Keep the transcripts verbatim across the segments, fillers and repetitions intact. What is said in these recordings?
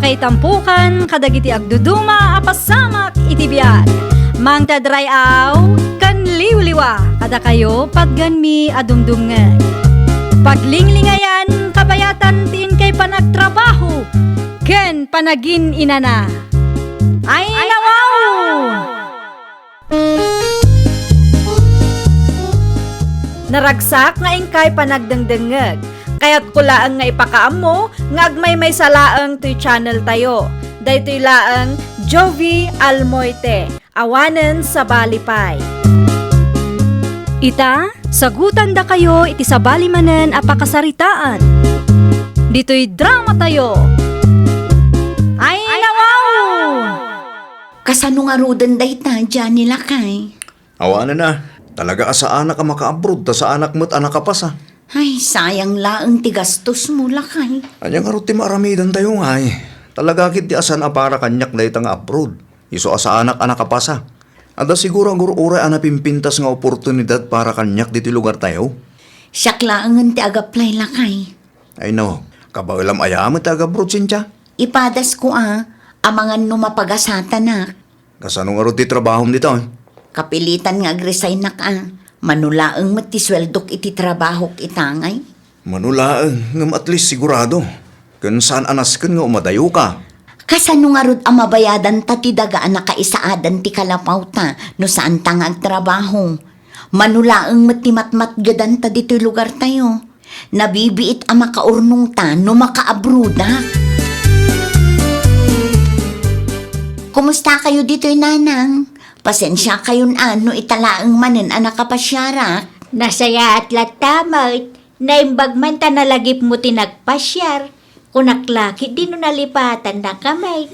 Ay tampukan kadagiti agduduma a pasamak iti biag. Mangted ray-aw ken liwliwa kadakayo patgenmi a dumdumngeg. Paglinglingayan kabayatan ti inkay panagtrabaho ken panagin-inana. Ay, nawaw! Naragsak nga inkay panagdengdengngeg. Kayatko laeng nga ipakaammo nga agmaymaysa laeng toy channel tayo. Daytoy laeng Jovi Almoite, awanen sabali pay. Ita, sagutandakayo iti sabali manen a pakasaritaan. Ditoy drama tayo. Ay, nawaw! Kasano ngaruden dayta, Johnny, lakay? Awanen a, talaga a saanak a makaabroad ta saanak met a nakapasa. Ay, sayang laeng ti gastos mo, lakay. Ania ngarud ti maaramidan tayo, ngay? Talaga ketdi a saan a para kaniak dayta nga abroad. Isu a saanak a nakapasa. Adda siguro a gur-uray a napimpintas nga oportunidad para kaniak ditoy lugar tayo. Siak laengen ti agaplay, lakay. Ay no, kabaelam aya met ti agabroad, Cynthia? Ipadasko a, amangan no mapagasatanak. Kasano ngarud ti trabahom ditoy? Kapilitan nga agresignak a. Mano laeng met ti sueldok iti trabahok ita, ngay? Mano laeng, ngem at least sigurado. Ken saan a nasken nga umadayoka. Kasano ngarud a mabayadanta ti daga a nakaisaadan ti kalapawta no saanta nga agtrabaho? Mano laeng met ti matmatgedanta ditoy lugartayo? Nabibiit a makaurnongta no makaabroadak. Kumustakayo ditoy, nanang? Pasensiakayon a no ita laeng manen a nakapasiarak. Nasayaat latta met. Naimbag man ta nalagipmo ti nagpasiar. Kunak la ketdi no nalipatannaka met.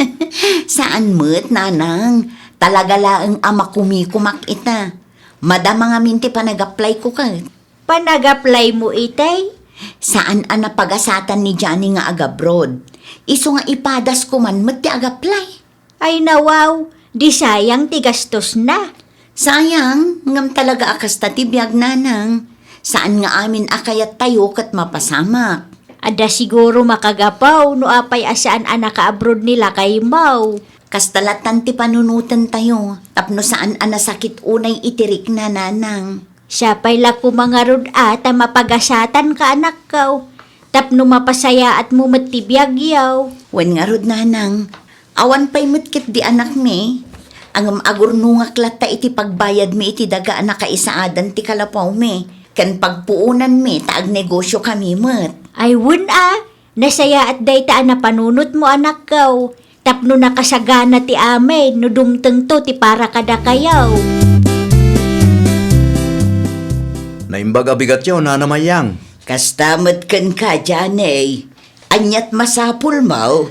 Saan met, nanang. Talaga laeng a makumikumak ita. Madama ngamin ti panagaplayko ket. Panagaplaymo itay? Saan a napagasatan ni Johnny nga agabroad. Isu nga ipadasko man met ti agaplay. Ay nawaw, di sayang ti gastosna. Sayang, ngem talaga a kasta ti biag, nanang. Saan nga amin a kayattayo ket mapasamak. Adda siguro makagapu no apay a saan a nakaabroad ni lakaymo. Kasta lattan ti panunotentayo, tapno saan a nasakit unay iti rikna, nanang. Sapay la koma ngarud a ta mapagasatanka, anakko, tapno mapasayaatmo met ti biagyo. Wen ngarud, nanang, awan pay met ketdi anakmi, ngem agurnongak latta iti pagbayadmi iti daga a nakaisaadan ti kalapawmi, ken pagpuonanmi ta agnegosiokami met. Ay wen a, nasayaat dayta a napanunotmo, anakko. Tapno nakasagana ti amin no dumtengto ti para kadakayo. Naimbag a bigatyo, Nana Mayang. Kasta met kenka, Janey. Aniat masapulmo?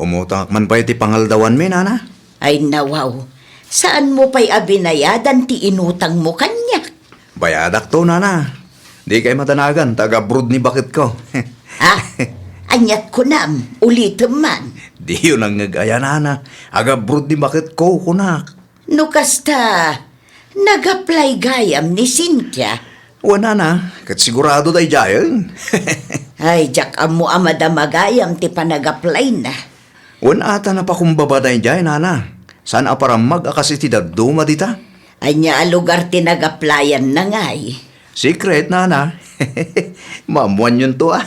Umutangak man pay ti pangaldawanmi, Nana. Ay, nawaw. Saanmo pay a binayadan ti inutangmo kaniak? Bayadakto, Nana. Dikay madanagan ta agabroad ni baketko. Ah, aniat kunam? Ulitem man. Diyo nangngeg aya, Nana. Agabroad ni baketko, kunak. No kasta, nag-apply gayam ni Cynthia? Wen, Nana, ket sigurado daydiayen. Ay, diak ammo a madama gayam ti panag-applyna. Wen, ata napakumbaba daydiay, Nana. Saan a parammag a kas iti dadduma dita? Ania a lugar ti nag-applyan na ngay? Secret, Nana. Maammuanyonto, a.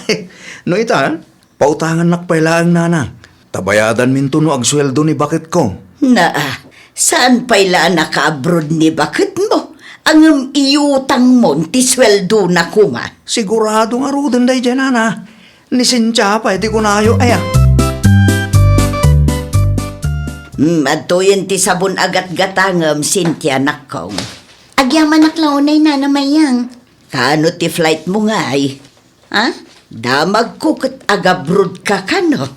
No ita, pautangannak pay laeng, Nana. Ta bayadanminto no agsueldo ni baketko. Naa, saan pay la a nakaabroad ni baketmo? Ngem iutangmon ti sueldona koma. Sigurado ngaruden daydiay, Nana. Ni Cynthia pay ti kunayo, aya. Hmm, adtoyen ti sabon a gatgatangem, Cynthia, nakkong. Agyamanak la unay, Nana Mayang. Kaano ti flightmo ngay? Ha? Damagko ket agabroad ka kano?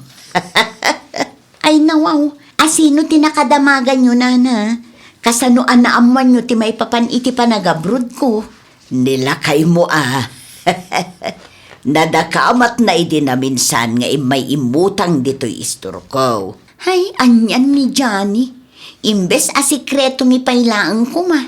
Ay, nawaw. Asino ti nakadamaganyo, Nana? Kasano a naammoanyo ti maipapan iti panagabroadko? Ni lakaymo a. Nadakamatna idi naminsan nga immay immutang ditoy istorko. Hay, anian ni Johnny. Imbes a sikretomi pay laeng koma.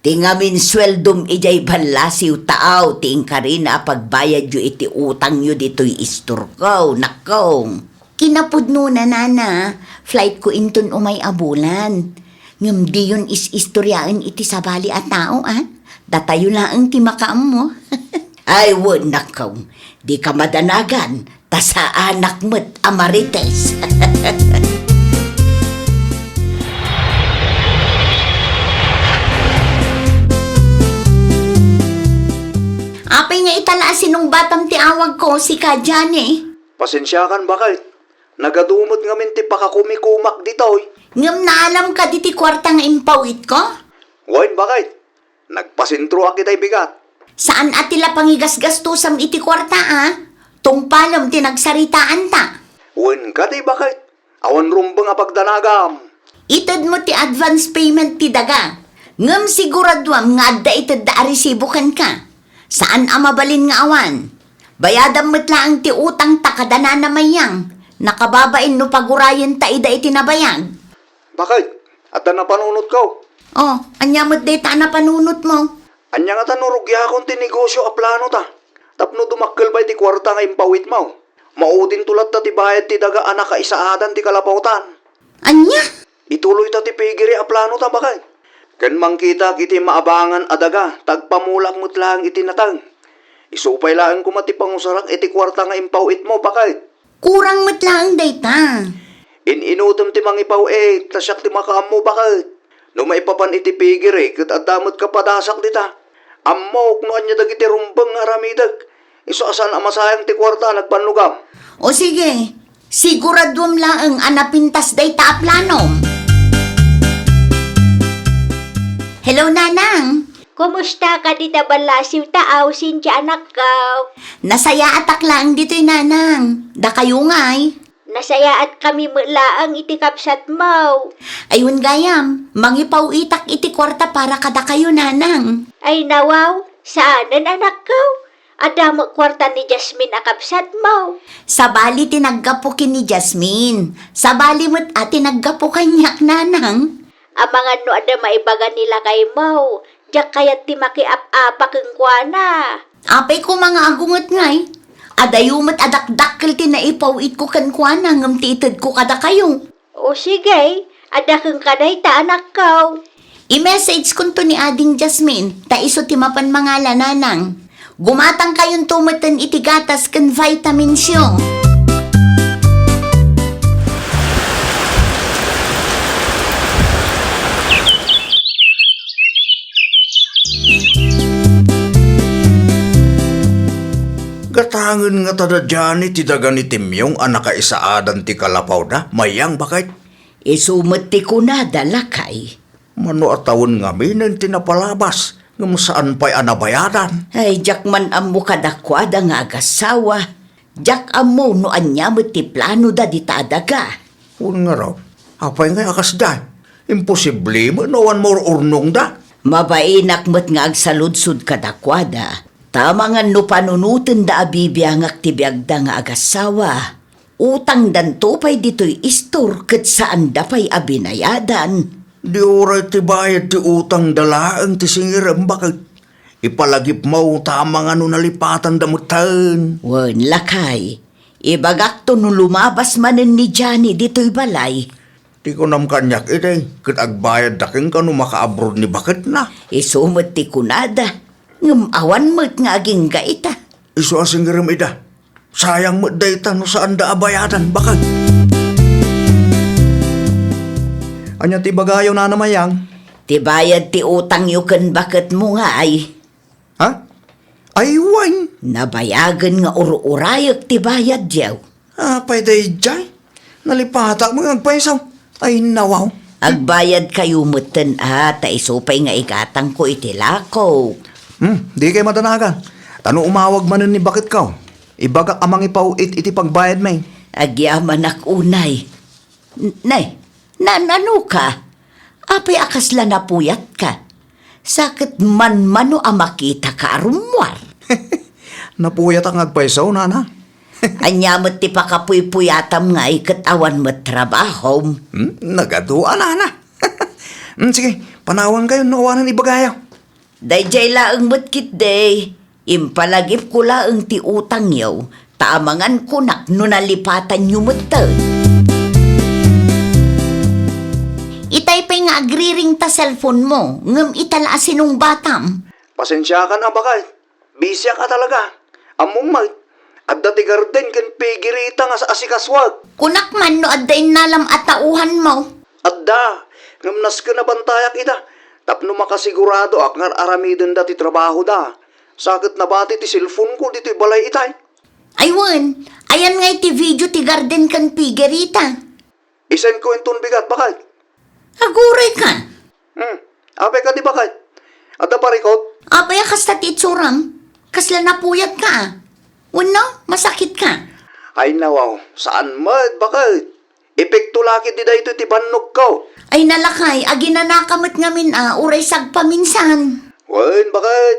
Ti ngamin sueldom idiay ballasiw taaw ti inkarina a pagbayadyo iti utangyo ditoy istorko, nakkong. Kinapudnona, nana, flight ko inton umay a bulan. Ngem diyon is-istoriaen iti sabali a tao, a? Datayo laeng ti makaammo. Ay, wen, nakkaw. Di ka madanagan, ta saanak met a marites. Apay nga itala a sinungbatam ti awag ko, sika, Johnny? Pasensiakan, baket. Nagadu met ngamin ti pakakumikumak ditoy. Ngem naalam ka diti kuarta nga impaw-itko? Wen, baket. Nagpasentroak itay bigat. Saan a ti la pangigasgastusam iti kuarta, a? Tungpalem ti nagsaritaanta. Wen kadi, baket. Awan rumbeng a pagdanagam. Itedmo ti advance payment ti daga. Ngem siguraduam nga adda itedda a resibo kenka. Saan a mabalin nga awan. Bayadam met laeng ti utang ta kada nana Mayang. Nakababain no pagurayenta ida iti nabayag. Baket, adda napanunotko. Oh, ania met dayta a napanunotmo? Ania ngata no rugiakon ti negosio a planota? Tapno dumakkel pay ti kuarta nga impaw-itmo. Maudinto latta ti bayad ti daga a nakaisaadan ti kalapawtan. Ania? Ituloyta ti pigiri a planota, baket. Ken mangkitak iti maabangan a daga, ta agpamulak met laeng iti nateng. Isu pay laeng koma ti pangusarak iti kuarta nga impaw-itmo, baket. Kurang met laeng dayta. In-inutem ti mangipaw-it, ta siak ti makaammo, baket. No maipapan iti pigiri, ket adda met kapadasak dita. Ammok no ania dagiti rumbeng nga aramidek. Isu a saan a masayang ti kuarta a nagbannogam. O sige, siguraduam laeng a napintas dayta a planom. Hello, Nanang. Kumusta ka dita ballasiw ta awsin ti anakko? Nasayaatak laeng ditoy, Nanang. Dakayo ngay? Nasayaatkami met laeng iti kabsatmo. Ay, wen gayam, mangipaw-itak iti kuarta para kadakayo, Nanang. Ay, nawaw, saanen, anakko. Adda met kuarta ni Jasmine a kabsatmo. Sabali ti naggapu ken ni Jasmine. Sabali met a ti naggapu kaniak, Nanang. Amangan no adda maibaga ni lakaymo, diak kayat ti makiap-apa kenkuana. Apay koma nga agunget ngay? Adayo met a dakdakkel ti naipaw-itko kenkuana ngem ti itedko kadakayo. O sige, adda kenka dayta, anakko. I-message konto ni Ading Jasmine, ta isu ti mapan mangala, Nanang. Gumatangkayonto metten iti gatas ken vitamins yo. Gatangen ngata da Johnny ti daga ni Timyong a nakaisaadan ti kalapawda, Mayang, baket? Isu met ti kunada, lakay. Mano a tawen ngaminen ti napalabas, ngem saan pay a nabayadan. Ay, diak man ammo kadakuada nga agassawa. Diak ammo no ania met ti planoda dita a daga. Wen ngarud, apay ngay a kasdiay? Imposible met no awan maur-urnongda. Mabainak met nga agsaludsod kadakuada. Ta amangan no panunotenda a bibiangak ti biagda nga agassawa. Utangdanto pay ditoy istor ket saanda pay a binayadan. Di uray ti bayad ti utangda laeng ti singirem, baket? Ipalagipmo ta amangan no nalipatanda metten. Wen, lakay, ibagakto no lumabas manen ni Johnny ditoy balay. Ti kunam kaniak idi, ket agbayadda kenka no makaabroad ni baketna. Isu met ti kunada, ngem awan met nga agingga ita. Isu a singirem ida. Sayang met dayta no saanda a bayadan, baket. Ania ti ibagayo, Nana Mayang? Ti bayad ti utangyo ken baketmo ngay. Ha? Ay, wen. Nabayagen nga ur-urayek ti bayadyo. Apay daydiay? Nalipatak met nga agpayso. Ay, nawaw. Agbayadkayo metten a, ta isu pay nga igatangko iti lakok. Hmm, dikay madanagan. Ta no umawag manen ni baketko, ibagak a mangipaw-it iti pagbayadmi. Agyamanak unay. N-, nay, naan-ano ka? Apay a kasla napuyatka? Sa ket manmano a makitaka a rummuar. Napuyatak nga agpayso, nana. Ania met ti pakapuypuyatam ngay ket awan met trabahom? Hmm, nagadu a, nana. Hmm, sige, panawankayo no awanen ibagayo. Daydiay laeng met ketdi, impalagipko laeng ti utangyo, Ta amangan kunak no nalipatanyo metten. Itay pay nga agriring ta cellphone mo, ngem ita la a sinungbatam. Pasensiakan a, baket. Busyak a talaga. Ammom met, adda ti garden ken piggery ta nga asikasuak. Kunak man no adda innalam a tauhan mo. Adda, ngem nasken a bantayak ida. Tapno makasiguradoak nga ar-aramidenda ti trabahoda. Sa ket nabati ti cellphone ko ditoy balay itay. Ay wen, ayan nga iti video ti garden ken piggery ta. Isend ko inton bigat, baket. Aguray ka. Hmm, apay kadi, baket? Adda parikot? Apay a kasta ti itsuram? Kasla napuyat ka, a. Wenno, masakit ka? Ay, nawaw, saan met, baket? Epekto la ketdi daytoy ti bannogko. Ay, nalakay, aginanaka met ngamin, a, uray sagpaminsan. Wen, baket?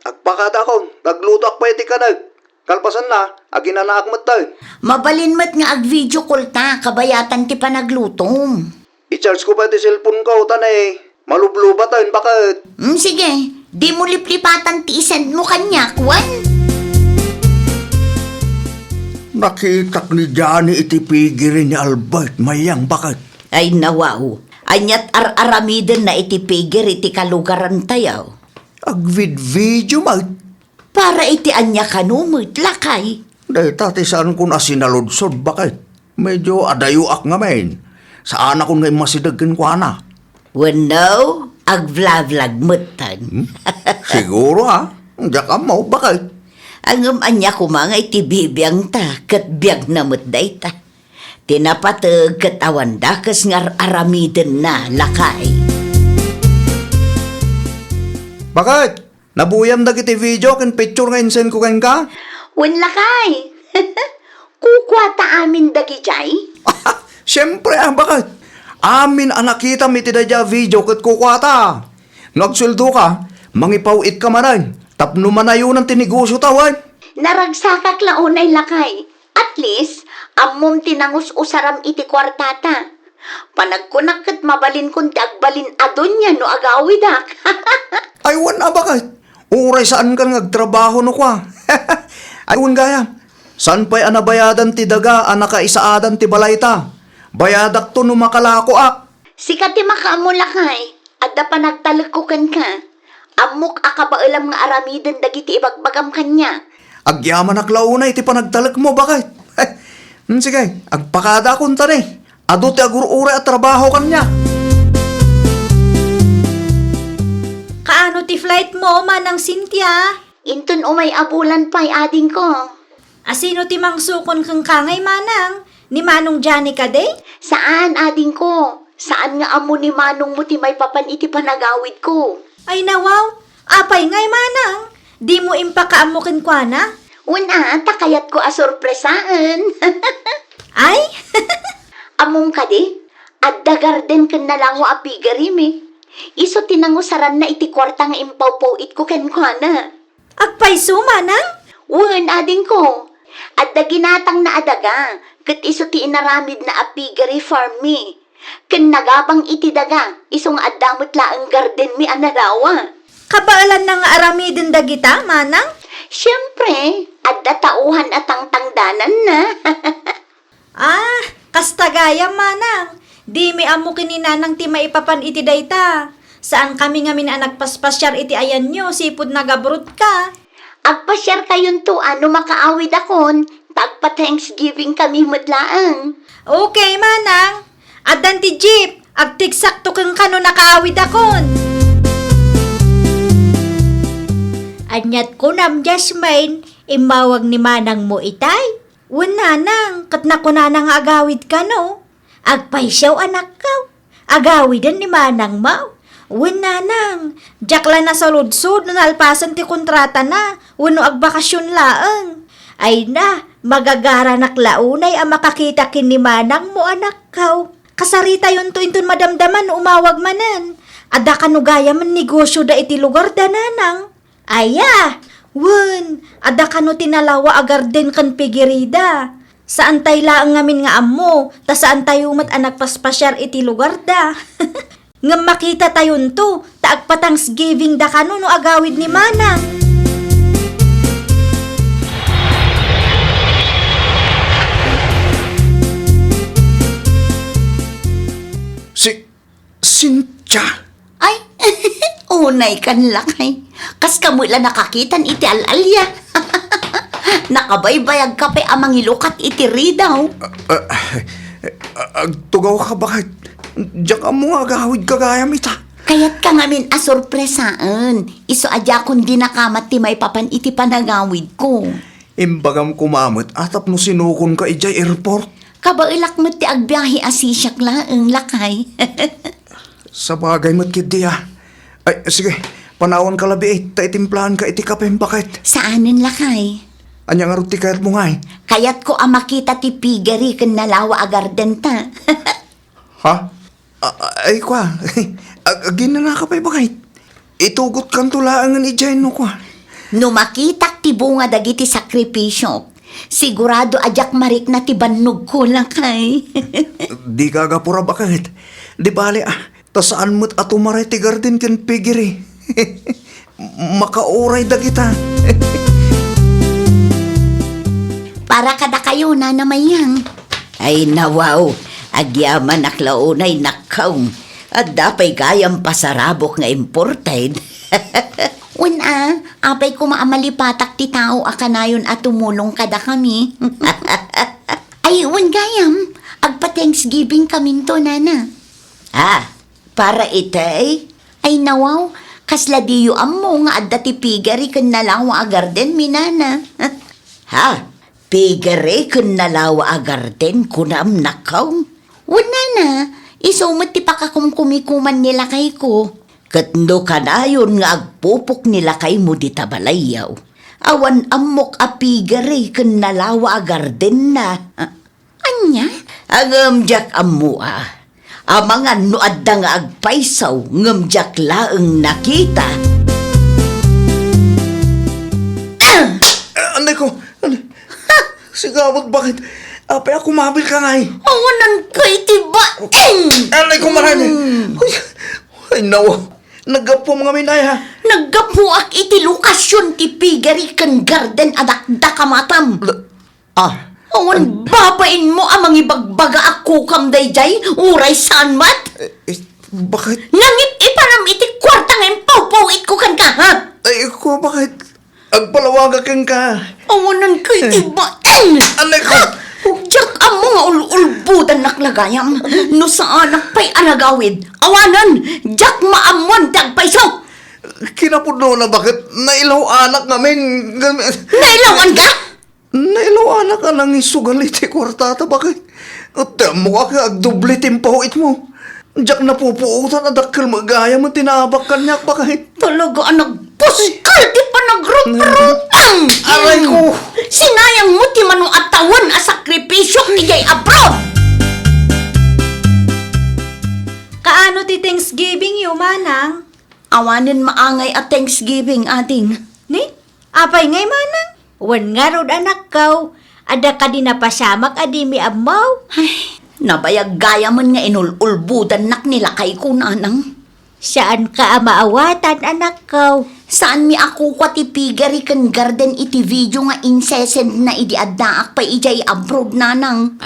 Agpakadaakon, naglutoak pay ti kaneg. Kalpasanna, aginanaak metten. Mabalin met nga ag-video call ta, kabayatan ti panaglutom. I-charge ko pay ti cellphone ko, ta ne, malublubaten, baket. Mm, sige, di mo liplipatan ti isend mo kaniak, wen? Nakitak ni Johnny iti piggery ni Albert, Mayang, baket. Ay, nawaw. Aniat ar-aramidenna iti piggery ti kalugarantayo? Agvid-video met. Para iti ania kano met, lakay? Dayta ti saankon a sinaludsod, baket. Medyo adayoak ngamin. Saanakon nga immasideg kenkuana. Wenno, agvlavlag metten. Hmm? Siguro, a. Diak ammo, baket. Ngem ania koma nga iti bibiangta, ket biagna met dayta. Ti napateg ket awan dakes nga ar-aramidenna, lakay. Baket? Nabuyam dagiti video ken picture nga insend ko kenka? Wen, lakay. Kukuata amin dagidiay? Siempre, a, baket. Amin a nakitam iti daydiay a video ket kukuata. No agsueldoka, mangipaw-itka manen tapno manayonan ti negosiota, wen? Naragsakak la unay, lakay. At least, ammom ti nangus-usaram iti kuartata. Panagkunak ket mabalinkon ti agbalin a dunia no agawidak. Ay, wen a, baket. Uray saankan nga agtrabaho no kua. Ay, wen gayam. Saan pay a nabayadan ti daga a nakaisaadan ti balayta? Bayadakto no makalakoak. Sika ti makaammo, lakay. Adda panagtalekko kenka. Ammok a kabaelam nga aramiden dagiti ibagbagam kaniak. Agyamanak la unay iti panagtalekmo, baket. Hmm, sige, agpakadaakon ta ne. Adu ti agur-uray a trabaho kaniak. Kaano ti flight mo, Manang Cynthia? Inton umay a bulan pay, adingko. Asino ti mangsukon kenka ngay, Manang? Ni Manong Johnny kadi? Saan, adingko. Saan nga ammo ni manongmo ti maipapan iti panagawidko. Ay, nawaw. Apay ngay, Manang? Dimo impakaammo kenkuana? Wen a, ta kayatko a sorpresaen. Ay? Ammom kadi, adda garden ken nalawa a piggerymi. Isu ti nangusaranna iti kuarta nga impawpaw-itko kenkuana. Agpayso, Manang? Wen, adingko. Adda ginatangna a daga, ket isu ti inaramidna a piggery farmmi. Ken nagabang iti daga, isu nga adda met laeng gardenmi a nalawa. Kabaelanna nga aramiden dagita, Manang? Siempre, adda tauhan a tangtangdananna. Ah, kasta gayam, Manang. Dimi ammo ken ni Nanang ti maipapan iti dayta. Saankami ngamin a nagpaspasiar iti ayanyo, sipud nagabroadka. Agpasiarkayonto a no makaawidakon, ta agpa-Thanksgiving kami met laeng. Okay, Manang. Addan ti jeep, agtiksakto kenka no nakaawidakon. Aniat kunam, Jasmine, immawag ni Manangmo itay? Wen, Nanang, ket nakunana nga agawidka, no? Agpayso, anakko. Agawiden ni Manangmo. Wen, Nanang, diak la nasaludsod no nalpasen ti kontratana wenno agbakasyon laeng. Ay na, magagaranak la unay a makakita ken ni Manangmo, anakko. Kasaritayonto inton madamdama no umawag manen. Adda kano gayamen negosyoda iti lugarda, Nanang? Aya, wen, adda kano ti nalawa a garden ken piggeryda. Saantay laeng ngamin nga ammo, ta saantayo met a nagpaspasiar iti lugarda. Ngem makitatayonto, ta agpa-Thanksgivingda kano no agawid ni Manang. Ay, unay kan lakay. Kas kamo la nakakitan iti al-alia. Nakabaybayag ka pay a mangilukat iti ridaw. Ah, ah, ah, agtugaw ka, baket. Diak ammo nga agawid ka gayam ita. Kayat ka ngamin a sorpresaen. Isu a diakon dinakamat ti maipapan iti panagawidko. Imbagam koma met a tapno sinukon ka idiay airport. Kabaelak met ti agbiahe a sisiak laeng, lakay. Sabagay met ketdi a. Ay, sige, panawan ka labi, eh, ta itimplaanka iti kape, baket. Saanen, lakay. Ania ngarud ti kayatmo ngay? Kayatko a makita ti piggery ken nalawa a garden ta. Ha? A-, a-, ay, kua. Ag-, aginana ka pay, baket. Itugotkanto laengen idiay no kua. No makitak ti bunga dagiti sakripisiok, sigurado a diak marikna ti bannogko, lakay. Dika agapura, baket. Di bale, ah, ta saan met a tumaray ti garden ken piggery. Makauray dagita. Para kadakayo, Nana Mayang. Ay, nawaw, agyamanak la unay, nakkaw. Adda pay gayam pasarabok nga imported. Wen a, apay koma a malipatak ti tao a kanayon a tumulong kadakami. Ay, wen gayam, agpa-Thanksgiving kaminto, Nana. Ah, para itay? Ay, nawaw, kasla diyo ammo nga adda ti piggery ken nalawa a garden mi, Nana. Ha? Piggery ken nalawa a garden, kunam, nakkaw? Wen, Nana, isu met ti pakakumkumikuman ni lakayko. Ket no kanayon nga agpupok ni lakaymo dita balayyo, awan ammok a piggery ken nalawa a gardenna. Ania? Ngem diak ammo a. Amangan no adda nga agpayso, ngem diak laeng nakita. Ah! Ah, anay ko, anay. Ha! Sigamak, baket. Apay a kumabil ka ngay? Awanan ka iti baeng! Anay ko, maray. Hmm. Uy, ay, nawa. Naggapuam ngamin, ay, ha? Naggapuak iti lokasyon ti piggery ken garden a dakdakamatam. La-, Ah. Awan babainmo a mangibagbaga a kukam daydiay, uray saan met? Eh, eh, baket? Nangip-ipanam iti kuarta nga impawpawitko kenka, ha? Ay, ko, baket? Agpalawagak kenka. Awanan ka iti baeng! Anay ko! Ha? Diak ammo nga ul-ulbodannak la gayam. No saanak pay a nagawid, awanen, diak maammoan ti agpayso! Kinapudnona, baket? Nailaw-anak ngamin. Nailawanka? Nailawanak a nangisugal iti kuartata, baket? Ti ammok a agdoble ti impawitmo. Diak napupuotan a dakkel met gayam ti naabak kaniak, baket. Talaga a nagpuskal ti panagruprutam! Aray ko! Sinayangmo ti mano a tawen a sakripisiok idiay abroad! Kaano ti Thanksgiving yo, manang? Awanen maangay a Thanksgiving, ading. Ni? Apay ngay, manang? Wen ngarud, anakko, adda kadi napasamak a dimi ammo? Ay, nabayag gayamen nga inul-ulbodannak ni lakayko, nanang. Saanka a maawatan, anakko. Saanmi a kukua ti piggery ken garden iti video nga insesendna idi addaak pay idiay abroad, nanang.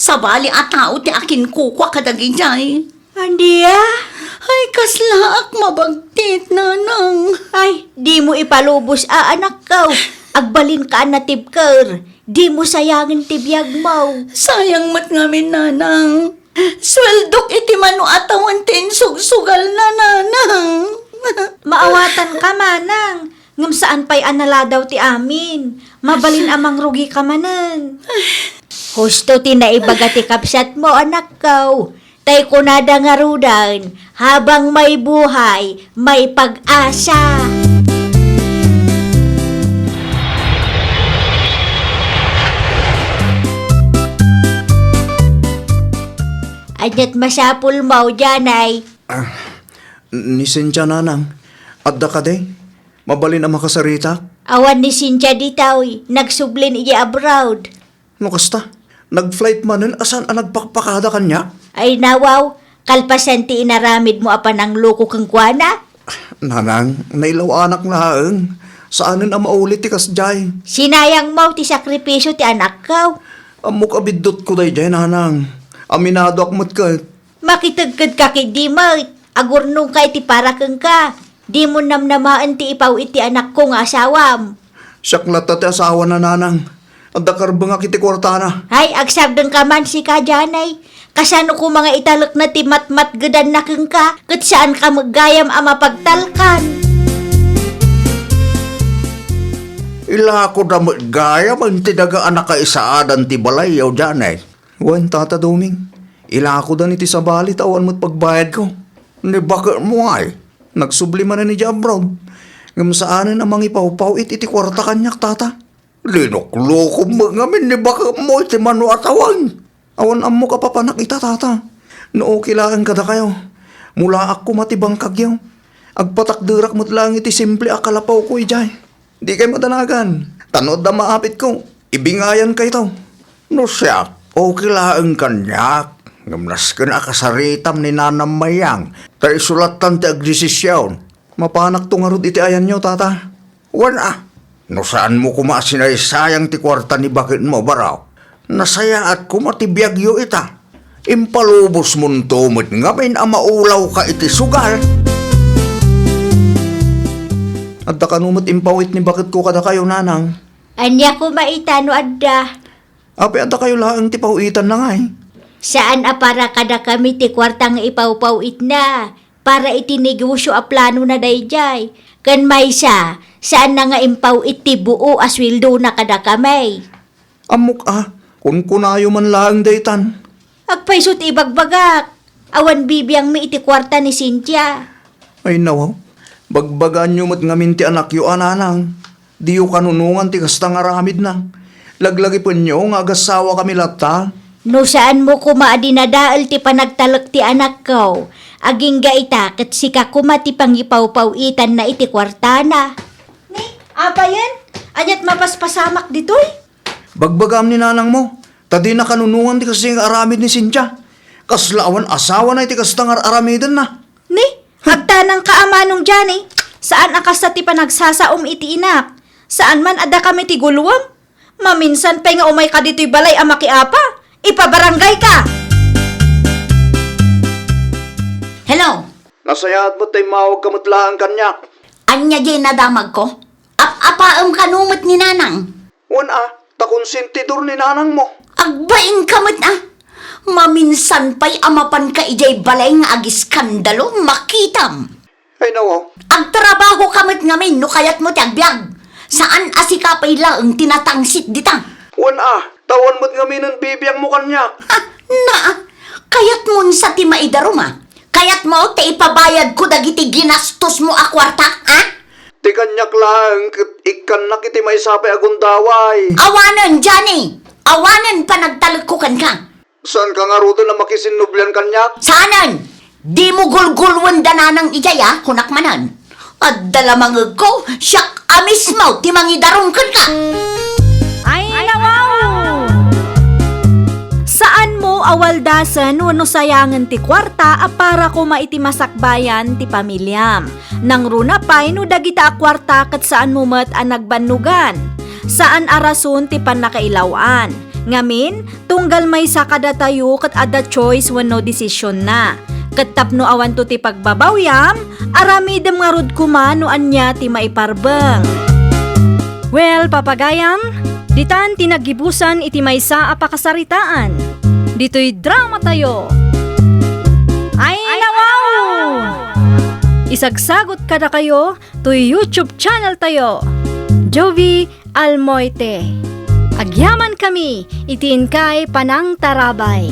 Sabali a tao ti akinkukua kadagidiay. Ania? Ay, kaslaak mabagtit, nanang. Ay, dimo ipalubos a, anakko. Agbalinka a natibker. Dimo sayangen ti biagmo. Sayang met ngamin, nanang. Sueldok iti mano a tawen ti insugsugalna, nanang. Maawatanka, manang. Ngem saan pay a naladaw ti amin. Mabalin a mangrugika manen. Husto ti naibaga ti kabsatmo, anakko. Tay kunada ngaruden, habang may buhay, may pag-asa. Ania't masapulmo, Janay? Ah, ni Cynthia, nanang. Adda kadi? Mabalin a makasaritak? Awan ni Cynthia ditoy, nagsublin idiay abroad. No kasta, nag-flight manen a saan a nagpakpakada kaniak? Ay, nawaw, kalpasan ti inaramidmo a panangloko kenkuana? Nanang, nailaw-anak laeng. Saanen a mauli ti kasdiay. Sinayangmo ti sakripisio ti anakko. Ammok a biddutko daydiay, nanang. Aminadoak met ket. Makitegkedka ketdi met. Agurnongka iti para kenka. Dimo namnamaen ti ipaw-it ti anakko nga asawam. Siak latta ti asawana, nanang. Adda karbengak iti kuartana. Ay, agsardengka man sika, Janay. Kasano koma nga italekna ti matmatgedanna kenka, ket saanka met gayam a mapagtalkan? Ilakoda met gayam iti daga a nakaisaadan ti balayyo, Janay. Wen, Tata Doming, ilakodan iti sabali ta awan met pagbayadko. Ni baketmo ay, nagsubli manen idiay abroad. Ngem saanen a mangipawpaw-it iti kuarta kaniak, Tata. Linuklokom met ngamin ni baketmo iti mano a tawen. Awan ammok a papanak ita, Tata. No okay laeng kadakayo, mulaak koma ti bangkagyo. Agpatakderak met laeng iti simple a kalapawko idiay. Dikay madanagan, ta no adda maapitko, ibingayankayto. No siak, okay laeng kaniak, ngem nasken a kasaritam ni Nanang Mayang, ta isu lattan ti agdesision. Mapanakto ngarud iti ayanyo, Tata. Wen a, no saanmo koma a sinaysayang ti kuarta ni baketmo, Baro, nasayaat koma ti biagyo ita. Impalubosmonto met ngamin a maulawka iti sugal. Adda kano met impaw-it ni baketko kadakayo, nanang? Ania koma ita no adda? Apay, adda kayo laeng ti paw-itanna ngay? Saan a para kadakami ti kuarta nga ipawpaw-itna para iti negosyo a planona daydiay. Ken maysa, saanna nga impaw-it ti buo a sueldona kadakami. Ammok a, kunkunayo man laeng daytan. Agpayso ti ibagbagak, awan bibiangmi iti kuarta ni Cynthia. Ay, nawaw. Bagbagaanyo met ngamin ti anakyo a, nanang. Diyo kanunongan ti kasta nga aramidna. Laglagipenyo nga agassawa kami latta. No saanmo koma a dinadael ti panagtalek ti anakko, agingga ita ket sika koma ti pangipawpaw-itanna iti kuartana. Ni, apayen? Aniat mapaspasamak ditoy? Bagbagam ni nanangmo, ta dina kanunongan ti kasta nga aramid ni Cynthia. Kasla awan asawana iti kasta nga ar-aramidenna. Ni, agtanangka a manong Johnny, saan a kasta ti panagsasaom iti inak. Saan man a dakami ti gulwem. Maminsan pay nga umayka ditoy balay a makiapa. Ipabarangayka! Hello? Nasayaat met ta immawagka met laeng kaniak. Ania diay nadamagko? Ap-apaem kano met ni nanang? Wen a, ta konsentidor ni nanangmo. Agbainka met a. Maminsan pay a mapanka idiay balay nga agiskandalo, makitam. Ay, nawaw. Agtrabahoka met ngamin no kayatmo ti agbiag. Saan a sika pay laeng ti natangsit dita. Wen a, ta awan met ngaminen bibiangmo kaniak. Ha, na, kayatmon sa ti maidarum a. Kayatmo ta ipabayadko dagiti ginastosmo a kuarta, ha? Ti kaniak laeng ket ikkannak iti maysa pay a gundaway. Awanen, Johnny! Awanen panagtalekko kenka. Saanka ngaruden a makisinnublian kaniak? Saanen! Dimo gulgulwen da nanang idiay a, kunak manen. Adda la mangegko, siak a mismo ti mangidarum kenka. Ay, nawaw! Saanmo a waldasen wenno sayangen ti kuarta a para koma iti masakbayan ti pamiliam. Nangruna pay no dagita a kuarta ket saanmo met a nagbannogan. Saan a rason ti pannakailaw-an. Ngamin, tunggal maysa kadatayo ket adda choice wenno desisionna. Ket tapno awanto ti pagbabawiam, aramidem ngarud koma no ania ti maiparbeng. Well, papagayam, ditan ti naggibusan iti maysa a pakasaritaan. Ditoy dramatayo. Ay, nawaw! Isagsagot kadakayo toy YouTube channel tayo, Jovie Almoite. Agyamankami iti inkay panangtarabay.